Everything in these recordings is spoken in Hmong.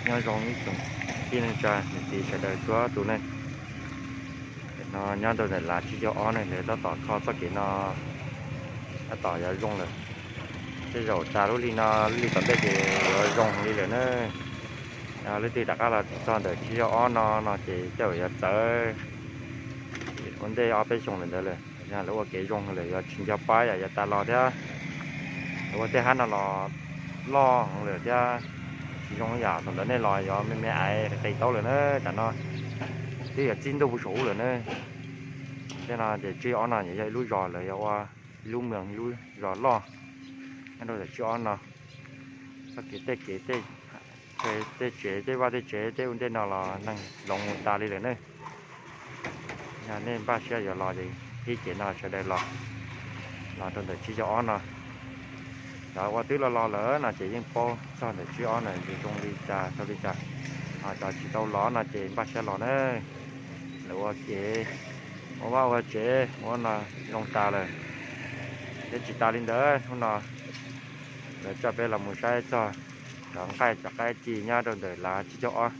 Nyob zoo ib tsoom tij neej tsa niam txiv sawv daws txhua tus ne. Tam no nyob rau ntawm lav tsib caug ob ne, lawv tab tom kho txoj kev no tab tom yuav zoo lawm. Tej zaum tas lub hli no lub hli tom ntej ces yuav zoo li lawm na. Leej twg rov qab los txog ntawm tsib caug ob no no ces tej zaum yuav txawv ua ntej ob peb xyoos lawm ntawd lawm. Lawv ua kev zoo lawm yuav tsis nco pab yam yuav tas los thiab. Lawv ua tej hab no los loj heev lawm thiab. Tsis zoo yam thaum ntawd nej los yuav me me aiv qis taub lawm na. Tam no twb yuav txij ntuj puv saum ub lawm na. Tej no ces tsib caug ob no yog ib lub zos lawv yuav ua ib lub moos ib lub zos loj nyob rau ntawm tsib caug ob no. Txoj kev tej kev tej tsev tej vaj tej tsev tej ub tej no los neeg hloov mus tas li lawm na. Yog nej npaj siab yuav los ces ib cev no sawv daws los, los rau ntawm tsib caug ob no. Cov uas twb los los lawm no ces yeej paub txog ntawm tsib caug ob no zoo li cas rau li cas. Ho cov tsis tau los no ces npaj siab los na. Lawv ua kev ua vaj ua tsev ua no zoo tas lawm. Thiab tsis tas li ntawd hnub no lawv coj peb los mus saib txog cov nqaij cov qaib ci nyob rau ntawm lav tsib caug ob.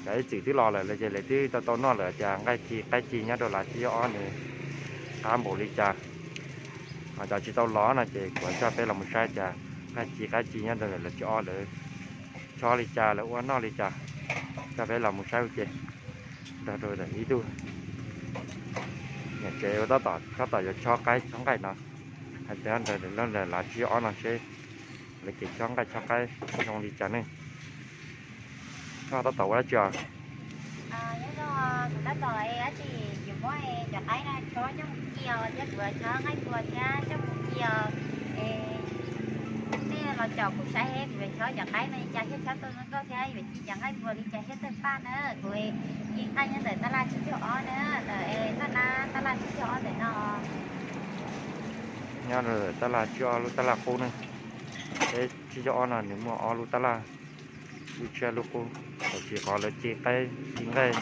Cov ib txwm twb los lawm ces lawv twb tau tau noj lawm tias nqaij ci qaib ci nyob rau lav tsib caug ob nws qab npaum li cas. Ho cov tsis tau los no ces kuv coj peb los mus saib tias nqaij ci qaib ci nyob rau ntawm lav tsib caug ob lawv chob li cas lawv ua noj li cas. Coj peb los mus saib ua ke nrog rau ntawm ib tug niam tsev uas tab tom chob tom yuav chob qaib chob nqaij no. Hais tias nrog lawv lav tsib caug ob no seb lawv kev chob nqaij chob qaib zoo li cas ne. Koj tab tom ua dab tsi os? Nyob zoo, kuv tab tom dab tsi, yuav muab cov qaib no chob coj mus ci os, thiab kuv chob nqaij npua thiab coj mus ci os. Nej los caum kuv saib kuv yuav chob cov qaib no li cas thiab chob tau zoo nkauj thiab yuav ci cov nqaij npua li cas thiab tawg paj na. Kuv ci nqaij nyob ntawm tab laj tsib caug ob na, ntawm tab laj, tab laj tsib caug ob ntawm no. Nyob ntawm tab laj tsib caug ob lub tab laj qub ne. Peb tsib caug ob no nws muaj ob lub tab laj, lub tshiab lub qub. Tam sim qhov lawv ci qaib ci nqaij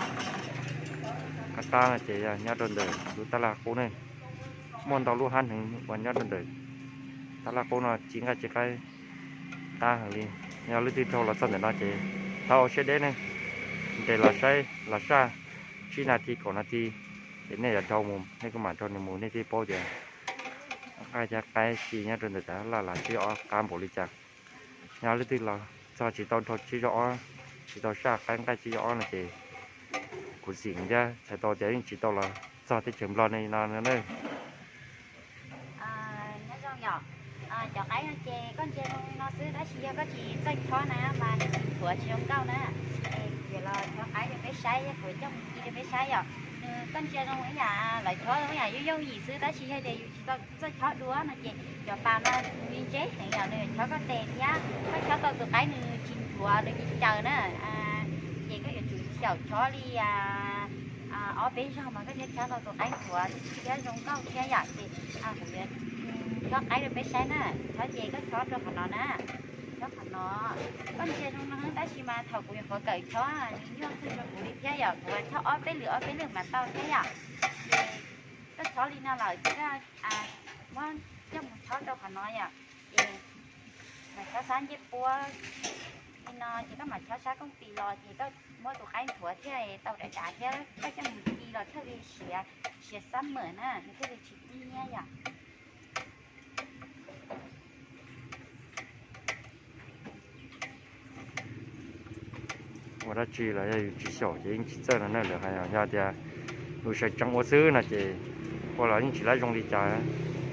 qab qab no ces yog nyob rau ntawm lub tab laj qub ne. Muaj ntau lub hab hneev uas nyob rau ntawm tab laj qub no ci nqaij ci qaib qab heev li. Yog leej twg dhau los txog ntawm no ces txhob ua siab deb ne, nres los saib los saj tsib nas this kaum nas this, ces nej yuav dhau mus nej kuj mam nrog nws mus, nej thiaj paub tias nqaij thiab qaib ci nyob rau ntawm tab laj lav tsib caug ob qab npaum li cas. Yog leej twg los txog tsis tau dhau tsib caug ob, tsis tau saj qaib nqaij tsib caug ob no ces kuv xim thiab txhais tau tias yeej tsis tau los txog teb chaws Nplog no na. Nyob zoo yom, cov qaib no ces koj ntsia zoo li no xwb tab sis yog koj tsis txawj chob na mas nws tsis nthuav tsis zoo nkauj na. Kuv yuav los chob qaib rau peb saib, kuv coj mus ci rau peb saib yom. Nws koj ntsia zoo ib yam lawv chob zoo ib yam yooj yooj yim xwb tab sis yog tias yus tsis tau txawj chob dua no ces cov pas no nws ntse heev yom, nws chob koj tes thiab koj chob tau tus qaib nws tsis nthuav nws tsis caws na. Ces koj yuav tsum xyaum chob li ob peb zaug mas koj thiaj chob tau tus qaib nthuav thiab zoo nkauj thiab yom. Ces kuv yuav chob qaib rau peb saib na, chob ces koj chob rau qhov no na, chob qhov no. Koj ntsia zoo no tab sis mas thaum kuv nyuam qhuav kawm chob nws nyuaj kawg rau kuv li thiab yom, kuv chob ob peb lwm ob peb lwm mas tau thiab yom. Ces koj chob li no lawm ces koj muab coj mus chob rau qhov no yom. Ces mas chob sab ncej puab li no ces koj mam chob sab kooj tis los ces koj muab tus qaib nthuav thiaj tau dav dav thiab koj coj mus ci los thiaj li siav, siav xab mawm na nws thiaj li tsis ci nyiab yom. Ua dab tsi los yog yus tsis xyaum ces yeej tsis txawj no na, lawv hais yog tias yus sawv tsees ua xwb no ces ua los yeej tsis lab zoo li cas.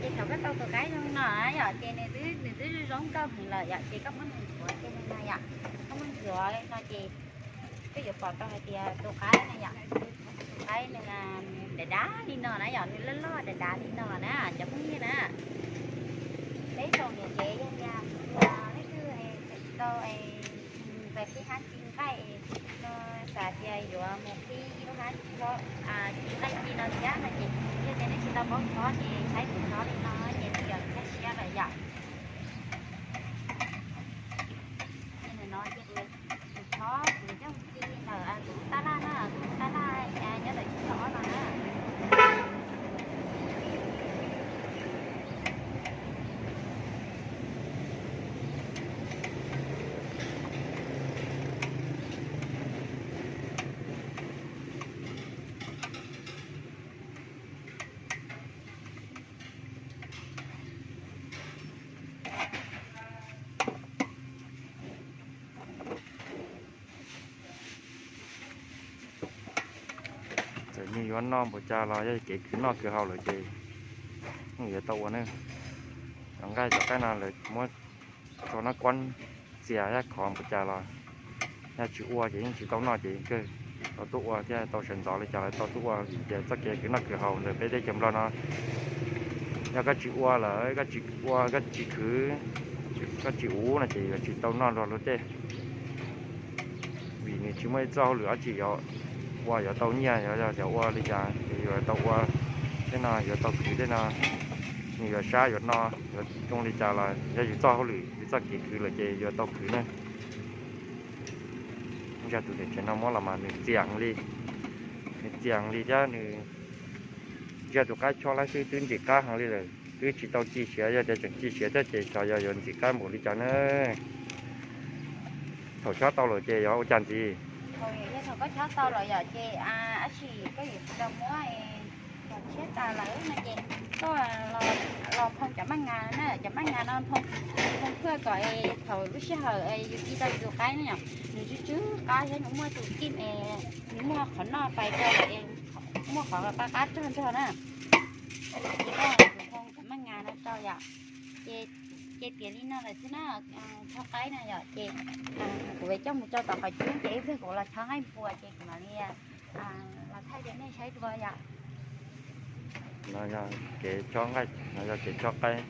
Ces thaum koj tau tus qaib zoo no yom ces nws twb, nws twb zoo zoo nkauj heev lawm yom ces koj muab nws nthuav kiag li no yom, koj muab nthuav no ces koj yuav pom tau hais tias tus qaib no yom, tus qaib nws dav dav li no na yom, nws loj loj dav dav li no na cov phooj ywg na. Peb tsoom niam tsev yog tias leej twg tsis tau txais qhib hab ci nqaij no, xav tias yuav mus qhib ib lub hab ci nqaij ci no thiab no ces yog tias nej tsis tau paub chob ces saib kuv chob li no ces nej yuav nkag siab lawm yom. Ces nim no ces kuv chob kuv coj mus ci ntawm kuv tab laj na, kuv tab laj nyob ntawm tsib caug ob no na. Yuav noj npaum cas los yog kev khwv noj khwv haus lawm ces yeej yuav tau ua ne. Cov nqaij cov qaib no lawv muab tso noj kuab txias thiab khov npaum cas los yog tsis ua ces yeej tsis tau noj ces kawg tau tuaj ua thiab tau sawv ntxov li cas los tau tuaj ua vim tias txoj kev khwv noj khwv haus ntawm peb teb chaws Nplog no yog koj tsis ua lawm, koj tsis ua, koj tsis khwv, koj tsis uv no ces yuav tsis tau noj nrog luag tej. Vim nws tsis muaj ib txoj hauj lwm dab tsi yuav ua yuav tau nyiaj, yog tias ua li cas ces yuav tau ua tej no, yuav tau khwv tej no. Nws yuav sab yuav no yuav zoo li cas los yog yus txoj hauj lwm yus txoj kev khwv lawm ces yuav tau khwv ne. Ntsia tus niam tsev no muab los mas nws txias li, nws txias li thiab nws ntsia tus qaib chob lawm xwb twb ntxim qab heev li lawm, twb tsis tau ci siav, yog tias tseem ci siav thiab ces xyov yog yuav ntxim qab npaum li cas na. Thaum chob tau lawm ces yog ua cas ntxiv? Thaum koj chob tau lawm yom ces dab tsi koj yuav tsis tau muab, thaum tshiab tas lawm no ces koj los phoo cov maj nga na, cov maj nga no phoo phwj kom thaum lub sij hawm yus ci tau yus tus qaib na yom, nws tsw tsw qab thiab nws muaj tus kim es nws muaj qhov noj pais rau lawm, muaj qhov qab qab rog nrog na. Ces koj phoo cov maj nga no rau yom, ces tiav li no lawm xwb na. Chob qaib no yom ces kuv coj mus rau tom qhov cub ces ib pliag kuv los chob nqaij npua ces kuv mam li los thaij rau nej saib dua yom. No yog kev chob nqaij, no yog kev chob qaib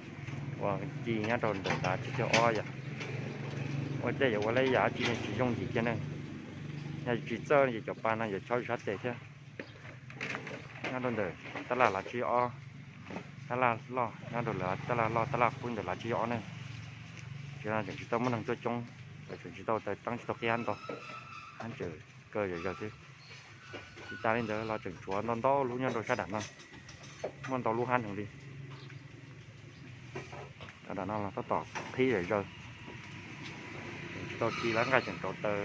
uas ci nyob rau ntawm dav tsib caug ob yom. Ua tej yuav ua lab yam dab tsi ne tsis yooj yim kiag ne. Yog tsis txawj ces cov pa no yuav chob sab tes thiab. Nyob rau ntawm tab laj lav tsib ob, tab laj loj nyob rau lawv tab laj loj tab laj qub ntawm lav tsib ob ne. Tseem no tseem tsis tau muaj neeg tuaj coob, tseem tsis tau taws teeb tsis tau qhib hab ntau, hab tseem kaw zom zaws xwb. Tsis tas li ntawd los tseem tshuav ntau ntau lub nyob rau sab dam no, muaj ntau lub hab heev li. Sab dam no los tab tom qhib zom zaws, tseem tsis tau ci lawv nqaij tseem rauv taws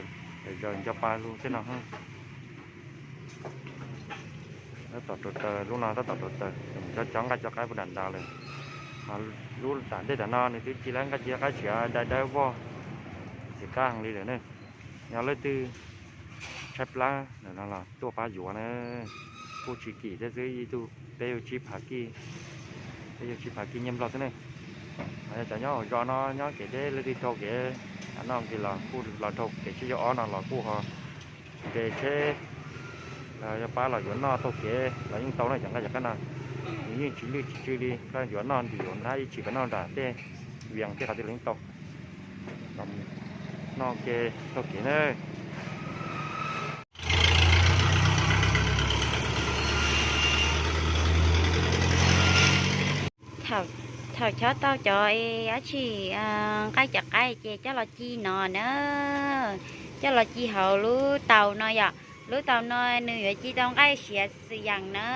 zom zaws nco pa lug tej no. Tab tom rauv taws, lub no tab tom rauv taws, cov cov nqaij cov qaib puag nram nrad lawm. Lub tam ntej tam no nws twb ci lawv nqaij ci qaib siav dai dawb vog, ntxim qab heev li lawm ne. Yog leej twg tshaib plab ntawm no los tuaj pab yuav na, kuj tsis kim thiab xwb, ib tug peb caug tsib phav kij, peb caug tsib phav kij nyiaj Nplog xwb ne. Ho yog cov nyob hauv zos no nyob kev deb leej twg dhau kev noj kev los kuj los dhau kev tsib caug ob no los kuj ho nres tsheb los yog pab los yuav noj taug kev los yeej tau na. Cov nqaij cov qaib no nws yeej tsis lwj tsis tsw li, koj yuav noj ntim yuav nab ib chim koj noj nram tej vias tej qhov twg los yeej tau. Noj ua ke taug kev na. Thaum chob tau cov dab tsi nqaij cov qaib ces coj los ci no na, coj los ci hauv lub taus no yom. Lub taus no nws yuav ci tau nqaij siav xwm yeem na.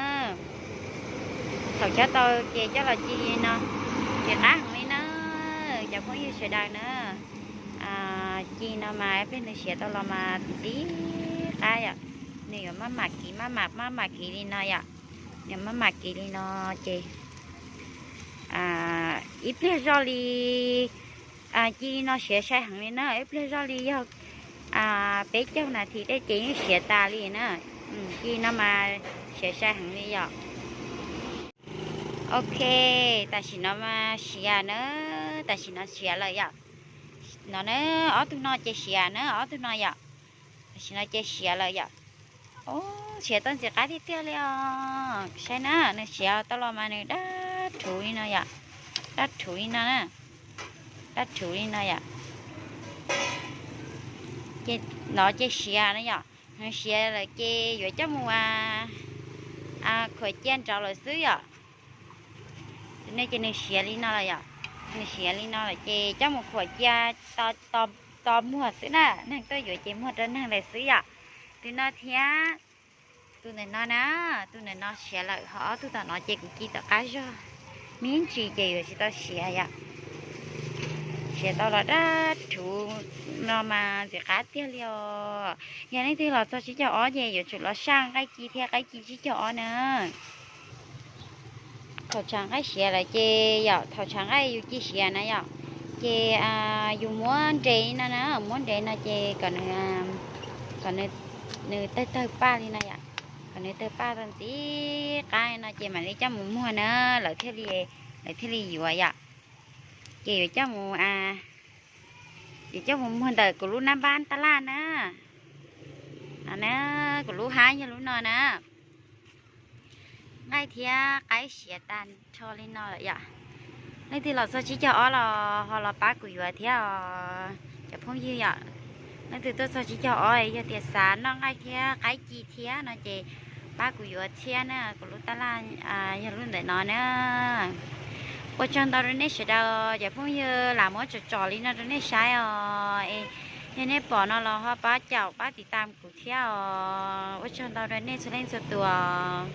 Thaum chob tau ces coj los ci li no, ntxim qab heev li na cov phooj ywg sawv daws na. Ci no mas ib pliag nws siav tau los mas ntxim qab yom. Nws yuav maj mam kiv maj mam maj mam kiv li no yom. Nws maj mam kiv li no ces ib pliag zoj li, ci li no siav sai heev li na, ib pliag zoj li yog peb caug nas this tej ces yeej siav tas li na. Ci no mas siav sai heev li yom. Ok, tam sim no mas siav na, tam sim no siav lawm yom. No na, ob tug no ces siav na, ob tug no yom. Tam sim no ces siav lawm yom. Siav tau ntxim qab tiag tiag li os. Saib na, nws siav tau los mas nws daj rhuv li no yom. Daj rhuv li no na. Daj rhuv li no yom. Ces no ces siav na yom. Nws siav lawm ces yuav coj mus khuam cia nraud lawm xwb yom. Nej ces nws siav li no lawm yom. Nws siav li no lawm ces coj mus khuam cia to muag xwb na, neeg tuaj yuav ces muag rau neeg lawm xwb yom. Tus no thiab tus ntawm no na, tus ntawm no siav lawm, ho ob tug tom no ces kuv ci tom qab zog, me ntsis ces yuav tsis tau siav yom. Siav tau los daj rhuv no mas ntxim qab tiag li os. Yog leej twg los txog tsib caug ob ces yuav tsum los saj nqaij ci thiab qaib ci tsib caug ob na. Thaum tshav nqaij siav lawm ces yom, thaum tshav nqaij yus ci siav na yom, ces yus muab nres li no na, muab nres no ces kom nws, kom nws tawg tawg paj li no yom. Nws tawg paj tau ntxiv qaib no ces mam li coj mus muag na, lawv thiaj li, lawv thiaj li yuav yom. Ces yuav coj mus, yuav coj mus muag ntawm kuv lub nab npab tab laj na. Na, kuv lub hab yog lub no na. Nqaij thiab qaib siav tag nrho li no lawm yom. Leej twg los txog tsib caug ob los ho los pab kuv yuav thiab os cov phooj ywg yom. Leej twg tuaj txog tsib caug ob yog tias xav noj nqaij thiab qaib ci thiab no ces pab kuv yuav thiab na, kuv lub tab laj yog lub ntawm no na. Ua tsaug ntau rau nej sawv daws cov phooj ywg, lam muab tsom tsom li no rau nej saib os. Es yog nej pom no los ho pab caum pab tiv tam kuv thiab os. Ua tsaug ntau rau nej txhua leej txhua tus os.